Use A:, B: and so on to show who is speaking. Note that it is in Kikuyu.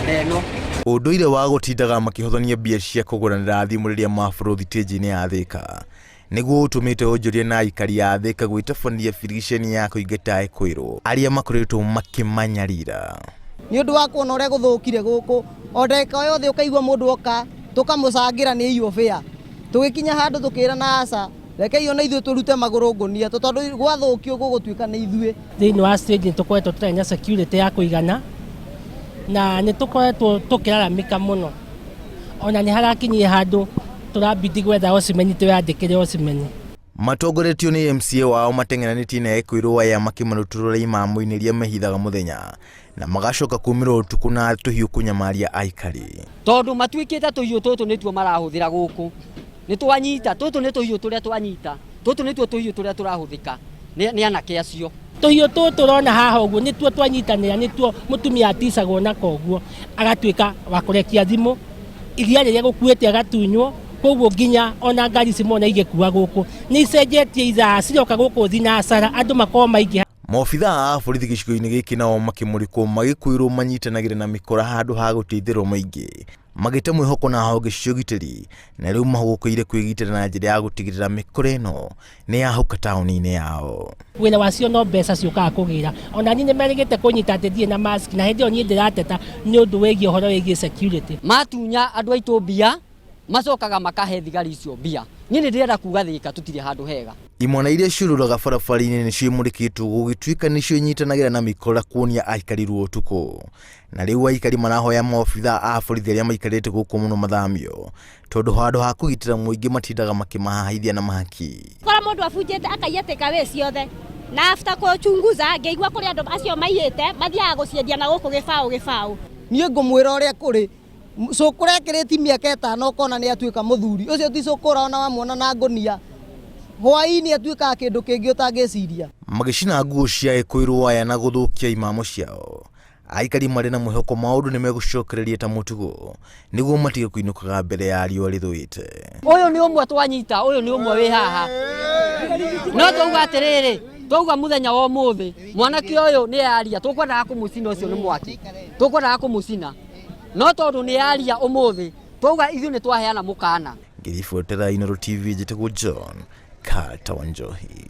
A: Na ĩno.
B: Ũndũire wa gũtindaga makĩhothania mbia cia kũgũranĩra thimũ rĩrĩa maborwo thitĩnji-inĩ ya Thĩka nĩguo ũtũmĩte onjoria na aikari a Thĩka gwĩtabania birigiceni ya kũingata ekwĩrwo arĩa makoretwo makĩmanyarira.
C: Nĩ ũndũ wa kuona ũrĩa gũthũkire gũkũ, o ndagĩka o yothe ũkaigua mũndũ oka tũkamũcangĩra nĩ aiywo bĩa. Tũgĩkinya handũ tũkĩrana aca, rekei ona ithuĩ tũrute magũrũ ngũnia tondũ gwathũkio gũgũtuĩka nĩ ithuĩ.
D: Thĩinĩ wa stage nĩ tũkoretwo tũtarĩ na security ya kũigana na nĩ tũkoretwo tũkĩlalamika mũno, ona nĩ harakinyire handũ tũrabidi gwetha ocimeni twĩyandĩkĩre ocimeni.
B: Matongoretio nĩ MCA wao mateng'eranĩtie na ekwĩrwo aya makĩmarutũrũra imamo-inĩ iria mehithaga mũthenya na magacoka kumĩra ũtukũ na tũhiũ kũnyamaria aikari.
A: Tondũ matuĩkĩte tũhiũ tũtũ nĩtuo marahũthĩra gũkũ, nĩ twanyita tũtũ nĩ tũhiũ tũrĩa twanyita, tũtũ nĩtuo tũhiũ tũrĩa tũrahũthĩka nĩ anake acio.
D: Tũhiũ tũtũ tũrona haha ũguo nĩtuo twanyitanĩra, nĩtuo mũtumia aticagwo nako ũguo agatuĩka wa kũrekia thimũ, iria rĩrĩa gũkuĩte agatunywo, koguo nginya ona ngari ici mona igĩkua gũkũ nĩ icenjetie ithaa, ciroka gũkũ thinacara andũ makorwo maingĩ.
B: Maobithaa a borithi gĩcigo-inĩ gĩkĩ nao makĩmũrĩkwo magĩkwĩrwo manyitanagĩra na mĩkora handũ ha gũteithĩrwo mũingĩ, magĩte mwĩhoko na honge cia ũgitĩri na rĩu mahũgũkĩire kwĩgitĩra na njĩra ya gũtigĩrĩra mĩkora ĩno nĩ yahuka taũni-inĩ yao.
D: Wĩra wacio no mbeca ciũkaga kũgĩra, ona niĩ nĩ merĩgĩte kũnyita atĩ ndirĩ na mask na hĩndĩ ĩyo niĩ ndĩrateta nĩ ũndũ wĩgiĩ ũhoro wĩgiĩ security.
A: Matunya andũ aitũ mbia, macokaga makahe thigari icio mbia. Niĩ nĩ ndĩrenda kuga Thĩka tũtirĩ handũ hega.
B: Imwana iria ciũrũraga barabara-inĩ nĩcio imũrĩkĩtwo gũgĩtuĩka nĩcio inyitanagĩra na mĩkora kuonia aikari ruo ũtukũ. Na rĩu aikari marahoya maobithaa a borithi arĩa maikarĩte gũkũ mũno mathamio tondũ handũ ha kũgitĩra mũingĩ matindaga makĩmahahaithia na mahaki.
E: Kora mũndũ abunjĩte akaiya takeaway ciothe na after kũchunguza ngĩigua kũrĩ andũ acio maiyĩte mathiaga gũciendia na gũkũ gĩbaũ gĩbaũ.
C: Niĩ ngũmwĩra ũrĩa kũrĩ, cũkũra ekĩrĩti mĩaka 5 ũkona nĩ atuĩka mũthuri, ũcio ti cũkũra ona wamuona na ngũnia, hwaĩ-inĩ atuĩkaga kĩndũ kĩngĩ ũtangĩciria.
B: Magĩcina nguo cia ekwĩrwo aya na gũthũkia imamo ciao, aikari marĩ na mwĩhoko maũndũ nĩ megũcokereria ta mũtugo nĩguo matige kũinũkaga mbere ya riũa rĩthũĩte.
A: Ũyũ nĩ ũmwe twanyita, ũyũ nĩ ũmwe wĩ haha. No twauga atĩrĩrĩ, twauga mũthenya wa ũmũthĩ, mwanake ũyũ nĩ aria, tũkwendaga kũmũcina ũcio nĩ mwaki. Tũkwendaga kũmũcina. No tondũ nĩ aria ũmũthĩ, twauga ithuĩ nĩ twaheana mũkana.
B: Ngĩribotera Inooro TV njĩtagwo John Carter Wanjohi.